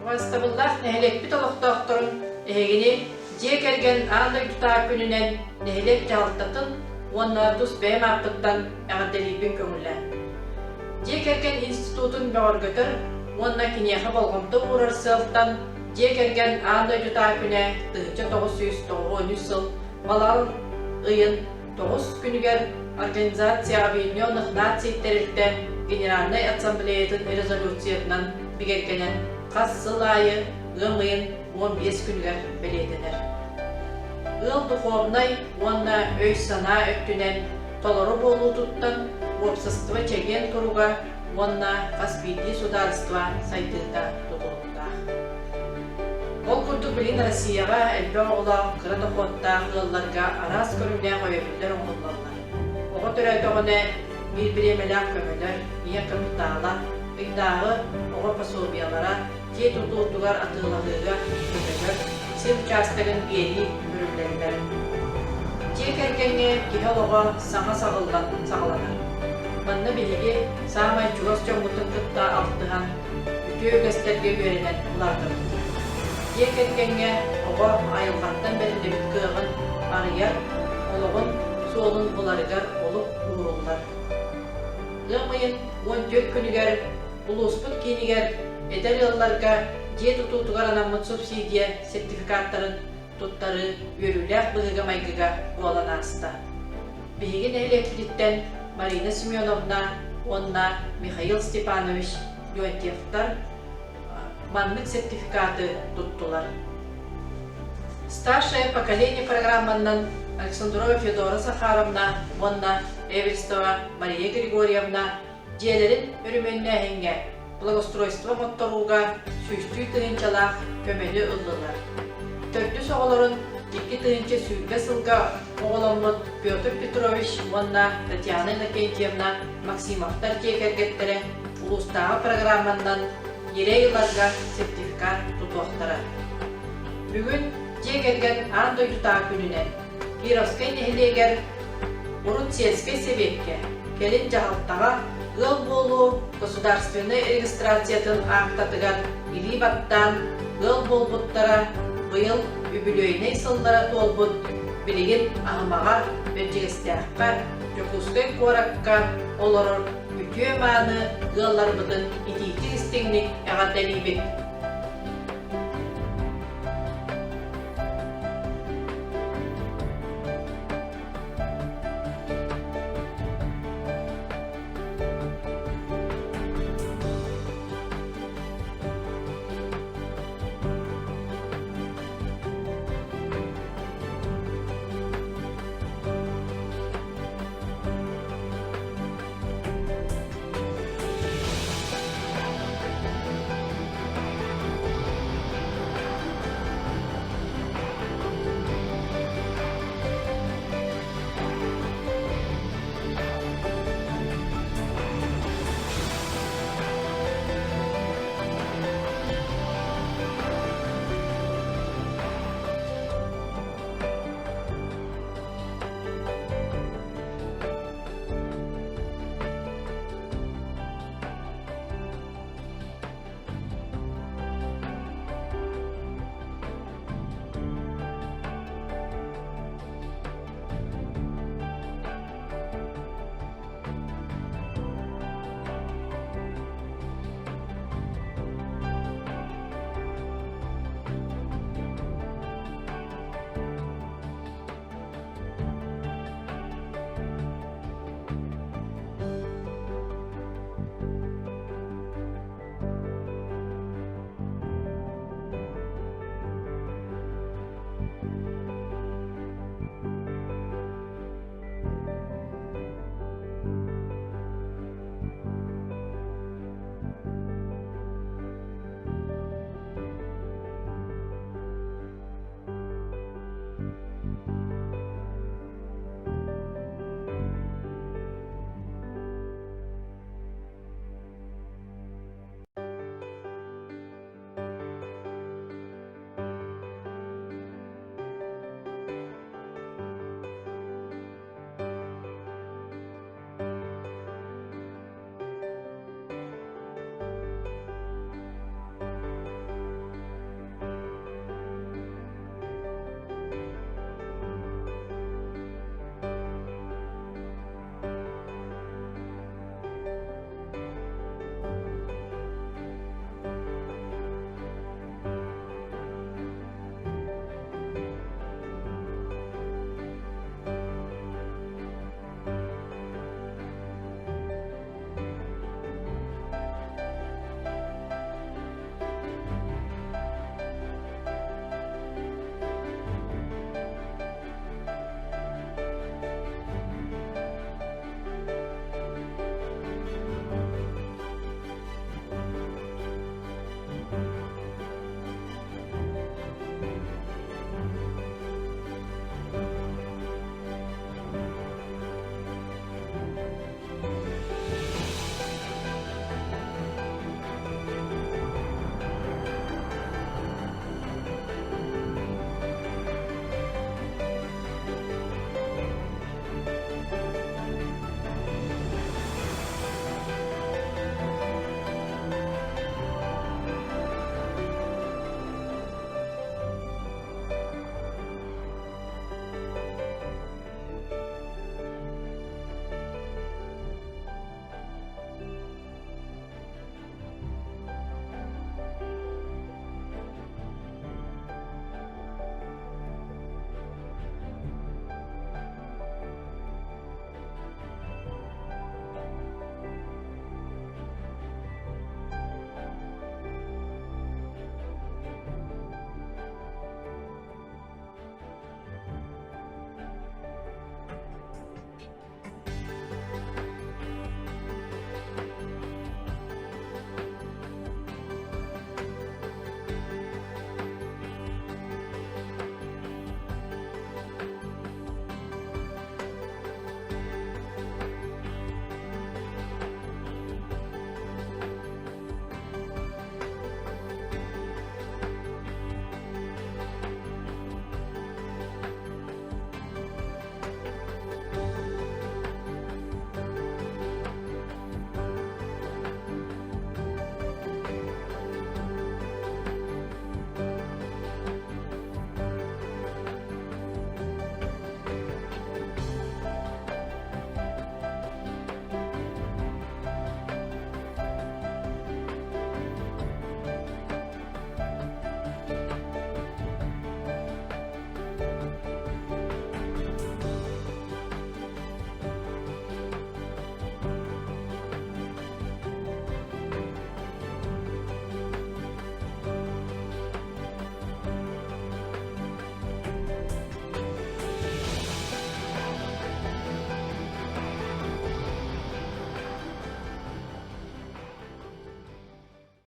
Убаастабыллаах нэһилиэкпит олохтоохторун эһигини дьиэ кэргэн аан дойдутааҕы күнүнэн нэһилиэк дьаһалтатын уонна тус бэйэм ааппыттан эҕэрдэлиирбин көҥүллээн. Дьиэ кэргэн институтун бөҕөргөтөр уонна киниэхэ болҕомто уурар сыалтан дьиэ кэргэн аан дойдутааҕы күнэ 1993 сыл балаҕан ыйын тоҕус күнүгэр Организация Объединенных Наций тэрилтэ Генеральнай Ассамблеятын резолюциятынан бигэргэнэн хас сыл аайы ыам ыйын 15 күнүгэр бэлиэтэнэр. Ыал духовнай уонна өй-санаа өттүнэн толору буолуутуттан уопсастыба чэгиэн туруга уонна хас биирдии судаарыстыба сайдыыта тутулуктаах. Ол курдук билигин Россияҕа элбэх оҕолоох, кыра дохуоттаах ыалларга араас көрүҥнээх өйөбүллэр оҥоһуллаллар. Оҕо төрөөтөҕүнэ биир бириэмэлээх көмөлөр, ийэ капитала, ыйдааҕы оҕо пособиелара, дьиэ тутуутугар атыылаһыыга көмөлөр, сир учаастагын биэрии көрүллэллэр. Дьиэ кэргэҥҥэ киһи олоҕо саҥа саҕыллан саҕаланар. Манна биһиги саамай чугас дьоммутун кытта алтыһан, үтүө үгэстэргэ үөрэнэн улаатабыт. Дьиэ кэргэҥҥэ оҕо айылҕаттан бэриллибит кыаҕын арыйар, олоҕун суолун буларыгар олук ууруллар. Ыам ыйын 14 күнүгэр улууспут киинигэр эдэр ыалларга дьиэ тутуутугар анаммыт субсидия сертификаттарын туттарыы үөрүүлээх быһыыга-майгыга буолан ааста. Биһиги нэһилиэкпититтэн Марина Семеновна уонна Михаил Степанович Леонтьевтар маннык сертификаты туттулар. Старшее поколение программаннан Александрова Федора Захаровна уонна Эверстова Мария Григорьевна дьиэлэрин өрөмүөннээһиҥҥэ, благоустройство оҥотторууга сүүстүү тыһыынчалаах көмөнү ыллылар. Төрдүс оҕолорун 2020 сылга оҕоломмут Петр Петрович уонна Татьяна Иннокентьевна Максимовтар дьиэ кэргэттэрэ улуустааҕы программаннан ньирэй ыларга сертификат тутуохтара. Бүгүн дьиэ кэргэн аан дойдутааҕы күнүнэн Кировскай нэһилиэгэр урут сельскэй сэбиэккэ, кэлин дьаһалтаҕа ыал буолуу государственнай регистрациятын аактатыгар илии баттаан ыал буолбуттара быйыл үбүлүөйнэй сыллара туолбут билигин Аһымаҕа, Бэрдьигэстээххэ, Дьокуускай куоракка олорор үтүө-мааны ыалларбытын итиитик-истиҥник эҕэрдэлиибит!